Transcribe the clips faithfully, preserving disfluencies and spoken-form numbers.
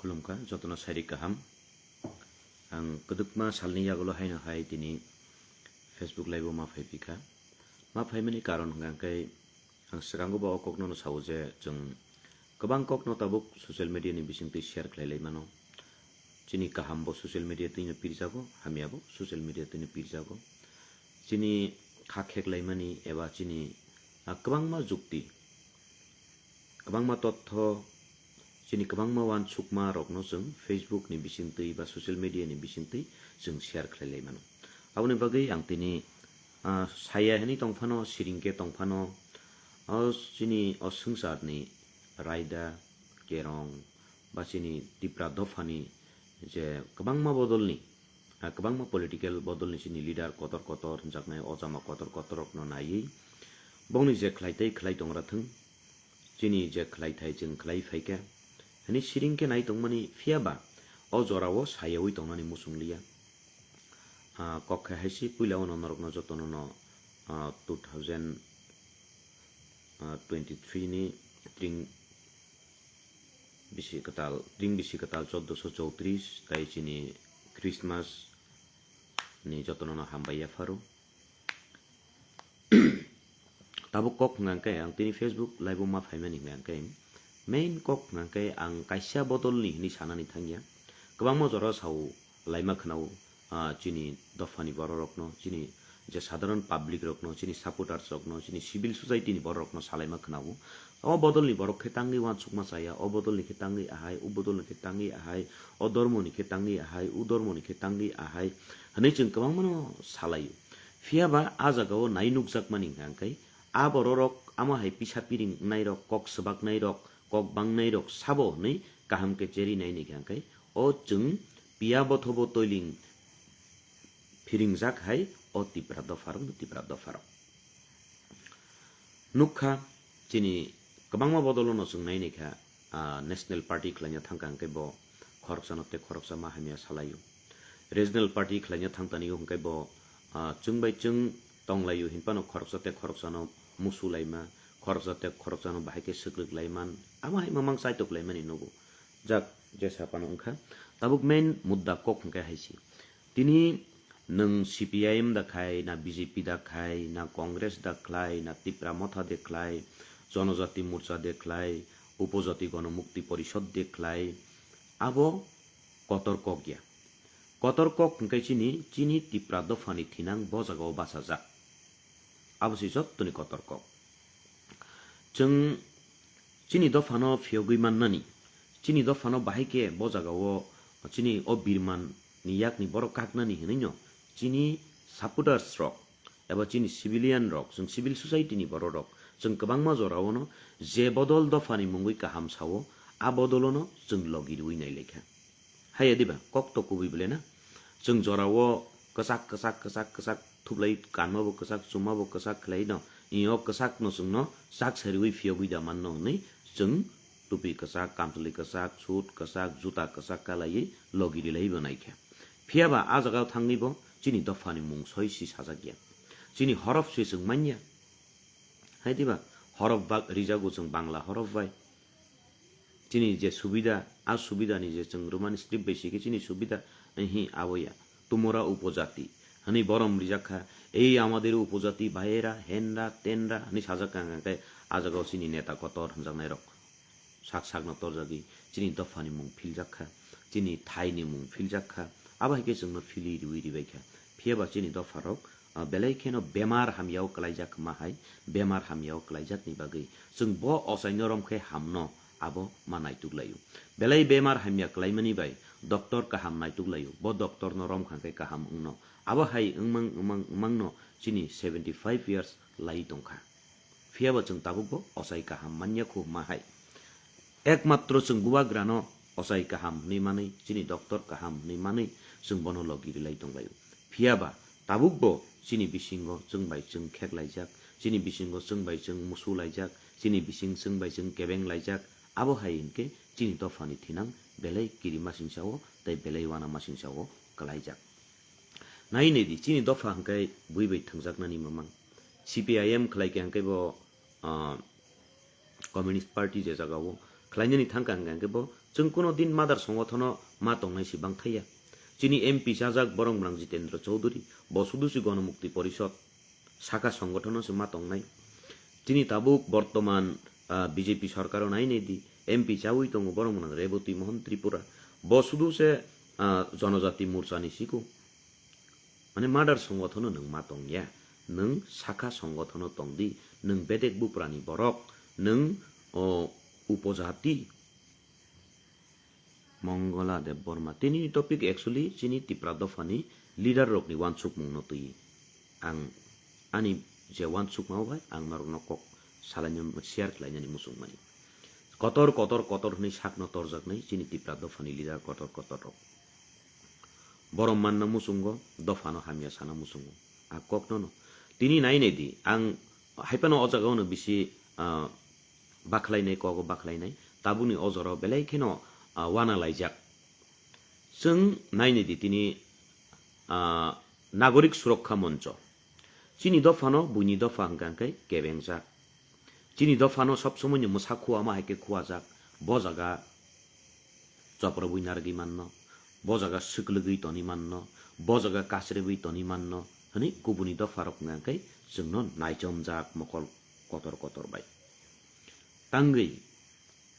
Khulumkha, jotono sairi kaham. Ang kwdwkma salni yagulo haino hai tini Facebook live-o ma phaiphikha. Ma phaimani karon hwnkha khe ang swkango bo o kokno no sao je chwng kwbang kokno tabuk social media ni bisingtwi share khlai lai mano. Chini kaham bo social media twino pirjago, hamya bo social media twino pirjago. Chini kha kheklaimani eba chini, ah, kwbangma jukti, kwbangma totho, chini kwbangma uansukma rokno chwng Facebook ni bisingtwi ba social media ni bisingtwi chwng share khlai lai mano. Aboni bagwi ang tini, ah, saya hwnwi tongphano, siring khe tongphano, o chini o swngcharni raida, kerong, ba chini Tipra dophani je kwbangma bodolni, ah, kwbangma political bodolni chini leader kotor kotor hwnjaknai, ochama kotor kotor rokno naiwi bongni je khlai tei khlai tongra thung, chini je khlai thai chwng khlai phaikha hwnwi siring khe nai tongmani, phiyaba o jorao sayawi tongnani muchung liya. Ah, kok khe hai se puila o norokno jotono no, ah, two thousand twenty three ni tring bisi kwtal, tring bisi kwtal choddoso chowtris tai chini Christmas ni jotono no hambai yapharo. Tabuk kok hwnka khe ang tini Facebook live o ma phaimani hwnka khe main kok hwnka khe ang kaisa bodol ni hwnwi sanani thangya. Kwbangma jora sao laima khwnao, ah, chini dophani borok rokno, chini je sadharan public rokno, chini supporters rokno, chini civil society ni borok rokno salaima khwnao. O bodol ni borok khe tangwi uansukma chaya, o bodol ni khe tangwi ahai, o bodol ni khe tangwi ahai, o dormo ni khe tangwi ahai, u dormo ni khe tangwi ahai hwnwi chwng kwbangma no salaio. Phiyaba a jagao nai nukjakmani hwnka khe a bororok amo hai pisa piring wngnai rok, kok swbaknai rok, kok bangnai rok sabo hwnwi kaham khe cheri naini hwnka khe o chwng piya bothobo toiling phiringjak hai o Tipra dopharok, Tipra dopharok. Nukha chini kwbangma bodolono chwng naini kha, ah, National Party khlaina thangkha hwnkhe bo khoroksano tei khoroksa ma hamya salaio. Regional Party khlaina thangtani hwnkhe bo, ah, chwng bai chwng tonglaio hinphano khoroksa tei khoroksano musu laima, khoroksa tei khoroksano bahai khe swkrwk laiman, amo hai mamang chaitok laimani nugo. Jak, jesa phano wngkha. Tabuk main mudda kok hwnkhe hai se. Tini nwng C P I M da khai, na B J P da khai, na Congress da khlai, na Tipra Motha de khlai, Jonojati Morcha de khlai, Upojati Gonomukti Porishod de khlai, abo kotor kok ya. Kotor kok hwnkhe chini, chini Tipra dophani thinang bo jagao bachajak. Abo se jottoni kotor kok. Chwng chini dophano phiyogwi mannani, chini dophano bahai khe bo jagao chini o birman ni yakni borok kaknani hwnwi no chini supporters rok eba chini civilian rok, chwng civil society ni borok rok, chwng kwbangma jorao no je bodol dophani mungwi kaham sao, a bodolo no chwng logi rwui nai lai kha. Haiya diba, kok to kubui bole na? Chwng jorao kwchak, kwchak, kwchak, kwchak thuplai, kanma bo kwchak, chuma bo kwchak khlai no, iyo kwchak no chwng no chak sariwi phiyogwi da man no hwnwi chwng tupi kwchak, kamchwlwi kwchak, suit kwchak, juta kwchak kalaiwi logi rilai bo nai kha. Phiyaba a jagao thangwi bo chini dophani mung soi si sajak ya. Chini horof se chwng man ya. Hai diba? Horof ba-, rijago chwng Bangla horof bai. Chini je subida, a subida ni je chwng Roman script bai sikhe chini subida, hi abo ya. Tumora upojati. Hani borom rijak kha, "Ei amader upojati, bahera, henra, tenra," hani sajak kha, hwnkhe a jagao chini neta kotor hwnjaknai rok sak sakno torjagwi chini dophani mung philjak kha, chini thaini mung philjak kha, abo hai khe chwngno philwi riwi ribai kha. Phiyaba chini dopharok, ah, belai kheno bemar hamyao kwlaijak ma hai, bemar hamyao kwlaijakni bagwi chwng bo ochaino rom khe hamno abo ma naituk laio. Belai bemar hamya kwlaimani bai doctor kaham naituk laio, bo doctorno rom kha khe kaham wngno. Abo hai wngmang, wngmang, wngmangno chini seventy five years lai tongkha. Phiyaba chwng tabukbo ochai kaham manya kho ma hai. Ekmatro chwng bubagrano ochai kaham hwnwi manwi, chini doctor kaham hwnwi manwi chwng bono logi rilai tonglaio. Phiyaba tabukbo chini bisingo chwng bai chwng kheklaijak, chini bisingo chwng bai chwng musulaijak, chini bising chwng bai chwng kebenglaijak, abo hai hinkhe chini dophani thinang belai kirimasingsa-o tei belai uanamasingsa-o kwlaijak. Nai nai di, chini dopha hwnkhe bui bai thwngjaknani mamang. C P I M khlai khe hwnkhe bo, ah, Communist Party je jagao khlainani thangkha hwnkha hwnkhe bo chwng kuno din mother songothono ma tongnai si bang thaiya. Chini M P chajak borok mwnang Jitendra Chaudhary, bo sudu si Gonomukti Porishod sakha songothono se ma tongnai. Chini tabuk bortoman, ah, B J P sorkaro nai nai di, M P chaui tongo borok mwnang Reboti Mohan Tripura, bo sudu se, ah, Jonojati Morcha ni siku. Mane mother songothono nwng ma tongya, nwng sakha songothono tongdi, nwng bedek buprani borok, nwng, o, upojati. Monggola Debbarma. Tini topic actually chini Tipra dophani leader rokni wansukmungno twi. Ang ani je wansukma bai ang norokno kok salaini share khlainani muchungmani. Kotor, kotor, kotor hwnwi sakno torjaknai chini Tipra dophani leader kotor, kotor rok. Borom manna muchungo, dophano hamya sana muchungo. A kokno no. Tini nai nai di, ang haipano o jagao no bisi, ah, bakhlainai, kogo bakhlainai. Tabukni o jorao belai kheno, ah, wana laijak. Chwng nai nai di tini, ah, Nagorik Surokha Moncho. Chini dophano buini dopha hwnkha hwnkhe kebengjak. Chini dophano sob somoino mwsa khua ma hai khe khuajak. Bo jaga choprobwi narwgwi manno, bo jaga swklwgwi toni manno, bo jaga kasrebwi toni manno hwnwi kubuni dopharok hwnkha hwnkhe chwngno naichomjak mokol kotor kotor bai. Tangwi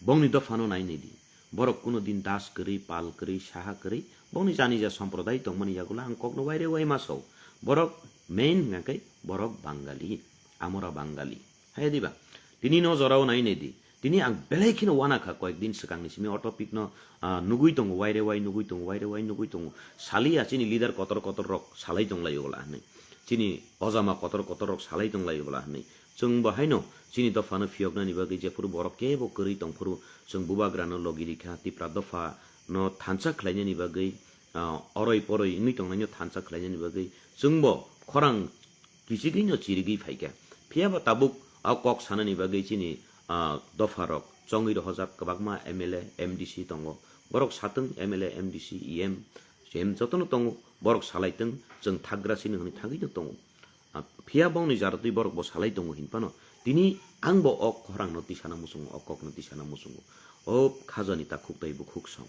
bongni dophano nai nai di. Borok kuno din das kwrwi, pal kwrwi, saha kwrwi, bongni jani ja somprodai tongmani yagulo ang kokno waire wai ma sao. Borok main hwnkha khe borok Bangali, amora Bangali. Hai diba? Tini no jorao nai nai di. Tini ang belai kheno wana kha koyek din swkangni simi o topic no, ah, nugui tongo, waire wai nugui tongo, waire wai nugui tongo. Saliya chini leader kotor kotor rok salai tong lai ola hwnwi. Chini ojama kotor kotor rok salai tong lai ola hwnwi. Chwng bo haino chini dophano phiyoknani bagwi jephuru borok kebo kwrwi tongphuru chwng bubagrano logi rikha, Tipra dophano thansa khlainani bagwi, ah, oroi poroi wngwi tongnaino thansa khlainani bagwi chwngbo khorang kichigwino chirigwi phaikha. Phiyaba tabuk a kok sanani bagwi chini, ah, dopharok chongwi rohojak kwbangma M L A, M D C tongo. Borok satwng M L A, M D C, E M, C M jotono tongo. Borok salaitwng, chwng thagra sino hwnwi thangwino tongo. Ah, phiya bongni jarotwi borok bo salai tongo hinphano, tini ang bo o khorangno tisana muchungo, o kokno tisana muchungo. O khajani takhuk tei bukhuk song.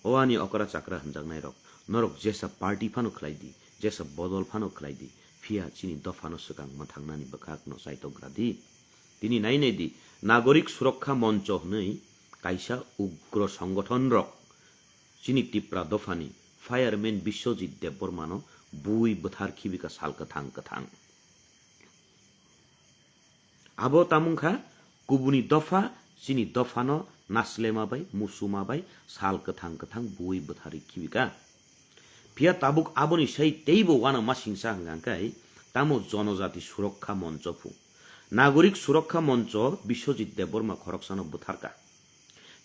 O ani okra chakra hwnjaknairok, norok jesa party phano khlai di, jesa bodol phano khlai di, phiya chini dophano swkang mwthangnani bwkhakno chaitokgra di. Tini nai nai di, Nagorik Surokha Moncho hwnwi kaisa ugro songothonrok chini Tipra dophani fireman Biswajit Debbarmano bui bwthar khibika sal kwthang kwthang. Abo tamung kha kubuni dopha chini dophano naslema bai, musuma bai sal kwthang kwthang bui bwtharwi khibika. Phiya tabuk aboni sai teibo uanama singsa hwnkha hwnkhe tamo Jonojati Surokha Moncho phu. Nagorik Surokha Moncho Biswajit Debbarma khoroksano bwtharka.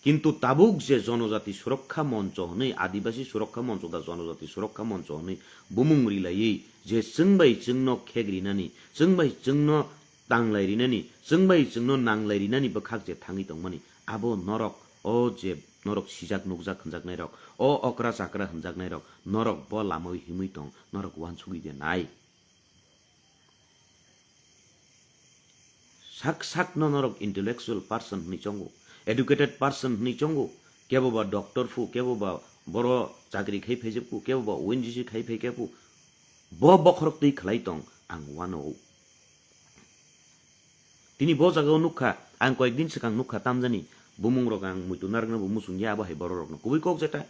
Kintu tabuk je Jonojati Surokha Moncho hwnwi, Adibasi Surokha Moncho da Jonojati Surokha Moncho hwnwi bumung rilaiwi je chwng bai chwngno khek rinani, chwng bai chwngno tanglai rinani, chwng bai chwngno nanglai rinani bwkhak je thangwi tongmani, abo norok, o je norok sijak nukjak hwnjaknairok, o okra chakra hwnjaknairok, norok bo lamawi himwi tong, norok uansugwi de nai. Sak sak no norok intellectual person hwnwi chongo, educated person hwnwi chongo, kebo ba doctor phu, kebo ba boro chakri khai phaijak phu, kebo ba O N G C khai phai khe phu, bo bokhorok twi khlai tong ang uano. Tini bo jagao nukha, ang koyek din swkang nukha tamjani bumung rok ang muitu narwkna bo muchung ya abo hai borok rokno kubui kok jeta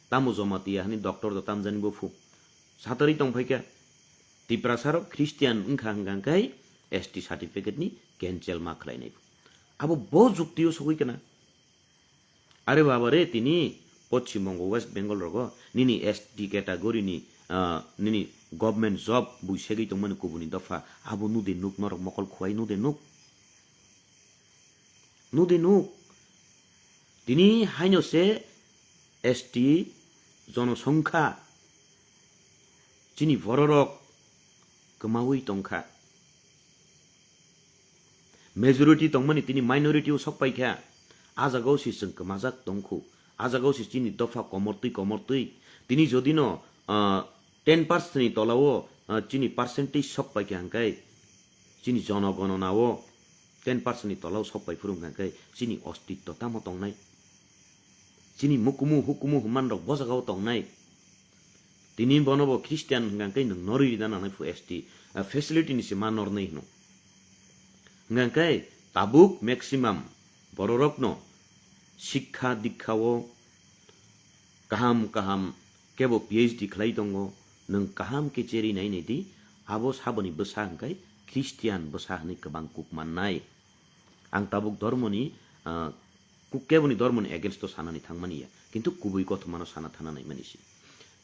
tamo Jamatia hani doctor da tamjani bo phu. Satari tong phaikha, Tiprasa rok Christian wngkha hwnkha hwnkhe S T certificate ni cancel ma khlainai. Abo bo jukti o sogwi kana. Are baba re, tini Poschim Bongo West Bengal rogo nini S T category ni, ah, nini government job bui segwi tongmani kubuni dopha abo nude nuk norok mokol khuai nude nuk. Nude nuk. Tini haino se S T jonosongkha chini bororok kwmaui tongkha. Majority tongmani tini minority o sok paikha. A jagao se chwng kwmajak tongkhu. A jagao se chini dopha komortwi komortwi. Tini jodino, ah, ten percent ni tolao, ah, chini percentage sok paikha hwnkhe chini jonogononao ten percent ni tolao sok pai phuru hwnkha khe chini ostitto tamo tongnai? Chini mukumu hukumu hwnman rok bo jagao tongnai. Tini bono bo Christian hwnkha khe nwng norwi rina nangnai phu S T, ah, facility ni se ma nornai hwno. Hwnkha khe tabuk maximum bororokno sikha dikkhao kaham kaham kebo P H D khlai tongo, nwng kaham khe cherwi nai nai di, abo saboni bwsa hwnkhe Christian bwsa hwnwi kwbang kuk mannai. Ang tabuk dormoni, ah, kuk keboni dormoni against o sanani thangmani ya, kintu kubui kothomano sana thana naimani se.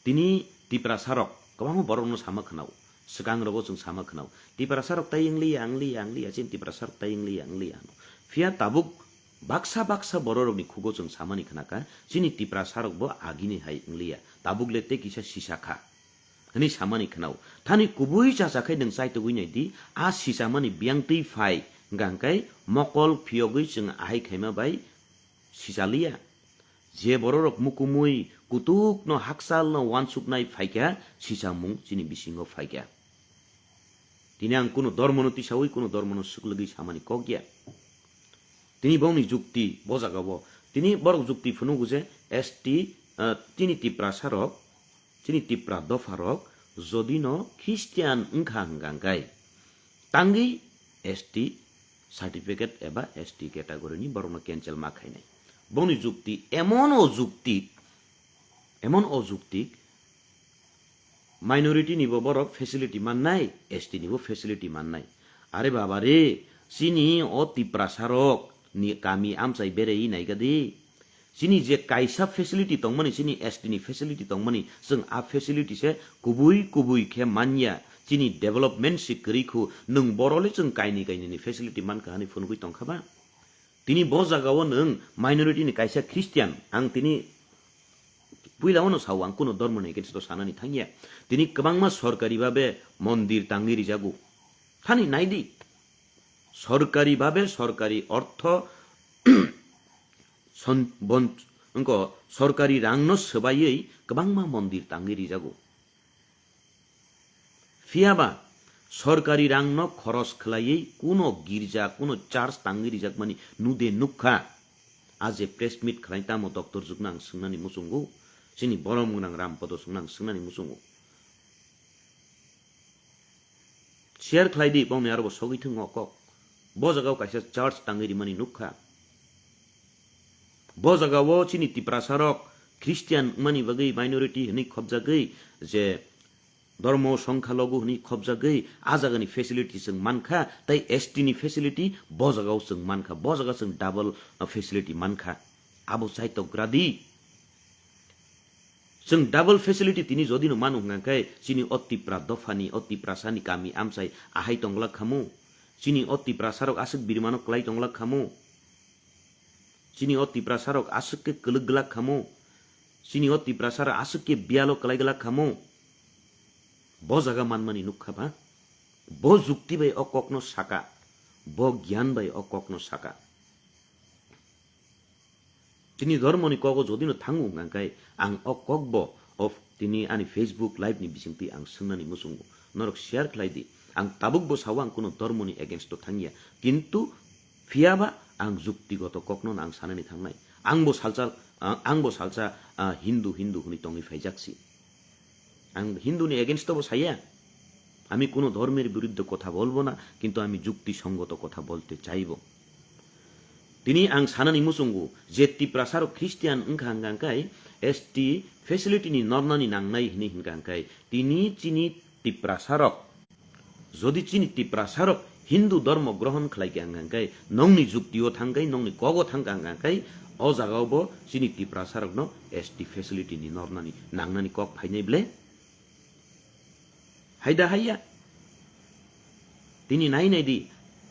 Tini Tiprasa rok kwbangma borokno sama khwnao, swkang rogo chwng sama khwnao, Tiprasa rok tai wngliya, wngliya, wngliya, chini Tiprasa rok tai wngliya, wngliya hwno. Phiya tabuk baksa baksa bororokni khugo chwng samani khnakha, chini Tiprasa rokbo agini hai wngliya, tabuk le tei kisa sisa kha hwnwi samani khwnao. Thani kubui chacha khe nwng chaitugwi nai di, a sichamani biyang twi phai hwnkha hwnkhe mokol phiyogwi chwng ahai khaima bai sichaliya. Je bororok mukumui kutukno hakchalno uansuknai phaikha sichamung chini bisingo phaikha. Tini ang kunu dormono tisawi kunu dormono swklwgwi samani kok ya. Tini bongni jukti bo jagao. Tini borok jukti phunugo je S T, ah, tini Tiprasa rok, chini Tipra dopha rok jodi no Christian wngkha hwnkha hwnkhe tangwi S T certificate eba S T category ni borokno cancel ma khainai. Bongni jukti emon o jukti, emon o jukti, minority ni bo borok facility mannai, S T ni bo facility mannai. Are baba re, chini o Tiprasa rok ni kami amchai berei naikha di. Chini je kaisa facility tongmani, chini S T ni facility tongmani, chwng a facility se kubui kubui khe manya. Chini development se kwrwi khu, nwng borok le chwng kaini kaini ni facility mankha hwnwi phunugwi tongkha ba? Tini bo jagao nwng minority ni kaisa Christian, ang tini puila ono sao, ang kuno dormo ni against o sanani thangya. Tini kwbangma sorkari babe mondir tangwi rijago. Thani naidi, sorkari babe sorkari ortho son-, bon-, wngko sorkari rangno swbaiwi kwbangma mondir tangwi rijago. Phiyaba sorkari rangno khoros khwlaiwi kuno girja, kuno church tangwi rijakmani nude nukha. A je press meet khlai tamo doctor jukno ang swngnani muchungo, chini borom gwnang Rampodo songno ang swngnani muchungo. Share khlai di, bongni aro bo sogwi thwng o kok. Bo jagao kaisa church tangwi rimani nukha. Bo jagao chini Tiprasa rok Christian wngmani bagwi minority hwnwi khopjagwi je dormo songkha logu hwnwi khopjagwi a jagani facility chwng mankha, tei S T ni facility bo jagao chwng mankha, bo jaga chwng double, uh, facility mankha. Abo chaitok gradi. Chwng double facility tini jodi no manu hwnkha khe chini o Tipra dophani, o Tiprasani kami amchai ahai tonglak khamu? Chini o Tiprasa rok aswk birmano kwlai tonglak khamu? Chini o Tiprasa rok aswk khe kwlwk glak khamu? Chini o Tiprasa rok aswk khe biyalo kwlai glak khamu? Bo jaga manmani nukha ba? Bo jukti bai o kokno saka, bo gyan bai o kokno saka. Tini dormoni kogo jodi no thango hwnkha khe ang o kokbo of tini ani Facebook live ni bisingtwi ang swngnani muchungo. Norok share khlai di. Ang tabuk bo sao ang kuno dormoni against o thangya. Kintu phiyaba ang juktigoto kokno ang sanani thangnai. Ang bo salsa, ah, ang bo salsa, ah, Hindu, Hindu hwnwi tongwi phaijak si. Ang Hindu ni against o bo saya. আমি কোনো ধর্মের বিরুদ্ধে কথা বলবো না, কিন্তু আমি যুক্তিসঙ্গত কথা বলতে চাইব। Tini ang sanani muchungo je Tiprasa rok Christian wngkha hwnkha hwnkhe S T facility ni nornani nangnai hwnwi hwnkha hwnkhe tini chini Tiprasa rok, jodi chini Tiprasa rok Hindu dormo grohon khlai kha hwnkha hwnkhe nongni jukti o thangkhe, nongni kogo thangkha hwnkha hwnkhe o jaga o bo chini Tiprasa rokno S T facility ni nornani nangnani kok phainai ble? Haida haiya. Tini nai nai di,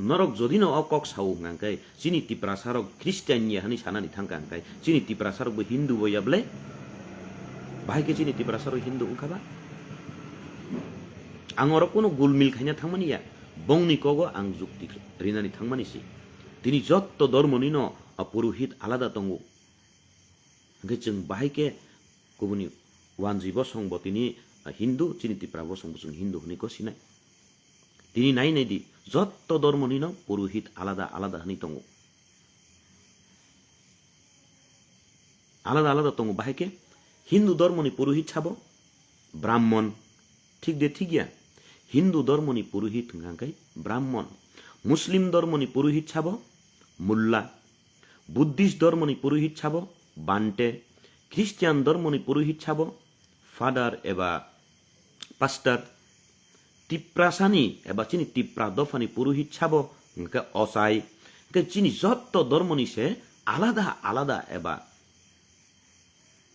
norok jodi no o kok sao hwnkha hwnkhe, chini Tiprasa rok Christian ya hwnwi sanani thangkha hwnkhe, chini Tiprasa rok bo Hindu bo ya ble? Bahai khe chini Tiprasa rok Hindu wngkha ba? Ang oro kuno gulmil khaina thangmani ya, bongni kogo ang jukti rinani thangmani si. Tini jotto dormoni no, a, purohit alada tongo. Hwnkhe chwng bahai khe kubuni wanjwi bosong bo tini, ah, Hindu, chini Tipra bosong bo chwng Hindu hwnwi ko sinai. Tini nai nai di, jotto dormoni no purohit alada alada hwnwi tongo. Alada alada tongo, bahai khe Hindu dormoni purohit sabo Brahmon, thik de thik ya? Hindu dormoni purohit hwnkha khe Brahmon, Muslim dormoni purohit sabo Mulla, Buddhist dormoni purohit sabo Bhante, Christian dormoni purohit sabo Father eba Pastor, Tiprasani eba chini Tipra dophani purohit sabo hwnkhe Ochai, hwnkhe chini jotto dormoni se alada alada eba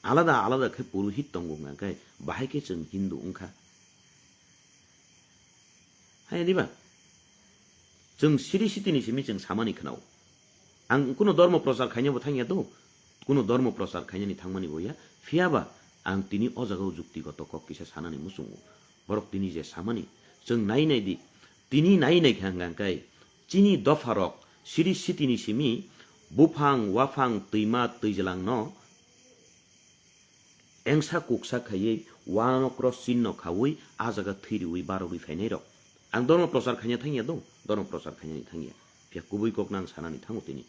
alada alada khe purohit tongo hwnkhe bahai khe chwng Hindu wngkha. Hai diba? Chwng siri sitini simi chwng samani khwnao. Ang kuno dormo prochar khainabo thangya do, kuno dormo prochar khainani thangmani bo ya. Phiyaba ang tini o jagao juktigoto kok kisa sanani muchungo. Borok tini je samani, chwng nai nai di, tini nai nai kha hwnkha khe chini dopharok siri sitini simi buphang, waphang, twima, twijlangno engsa kuksa khaiwi uanokro chinno khaui a jaga thwi riui barogwi phainairok. Ang dormo prochar khaina thangya do, dormo prochar khainani thangya. Phiya kubui kokno ang sanani thango tini.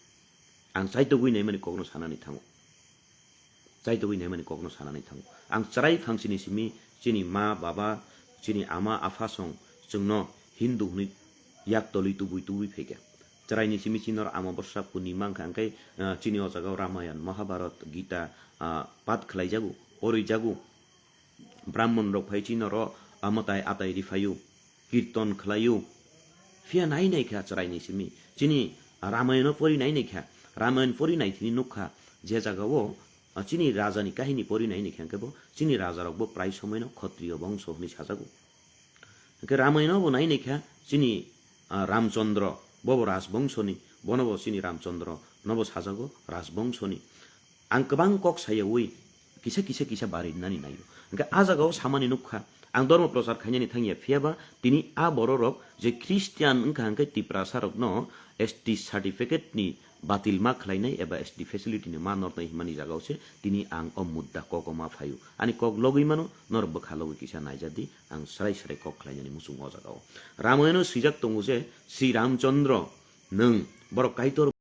Ang chaitogwi naimani kokno sanani thango. Chaitogwi naimani kokno sanani thango. Ang chwrai phangsini simi chini ma, baba, chini ama, apha song chwngno Hindu hwnwi yak tolwi tubui tubui phaikha. Chwraini simi chini oro Amabosya, Purnima wngkha, hwnkhe, ah, chini o jaga o Ramayan, Mahabharat, Gita, ah, pat khlaijago, porijago. Brahmon rok phai chini oro, ah, mwtai atai riphaio, kirton khlaio. Phiya nai nai kha chwraini simi. Chini Ramayano pori nai nai kha. Ramayan pori nai thini nukha je jaga o, ah, chini rajani kahini pori nai nai kha, hwnkhe bo chini rajarok bo prai somoino Khotriyo bongso hwnwi sajago. Hwnkhe Ramayano bo nai nai kha chini, ah, Ramchandra, bobo Rajbongshoni, bono bo chini Ramchandra nobo sajago Rajbongshoni. Ang kwbang kok sayawi kisa kisa kisa barinani naio. Hwnkhe a jagao samani nukha, ang dormo prochar khainani thangya, phiyaba tini a bororok je Christian wngkha hwnkhe Tiprasarokno S T certificate ni batil ma khlainai eba S T facility ni ma nornai himani jagao se tini ang o mudda kok o ma phaio. Ani kok logwi mano, norok bwkha logwi kisa naijadi, ang srai srai kok khlainani muchung o jagao. Ramayano swijak tongo je Sri Ramchandra nwng borok Kaitor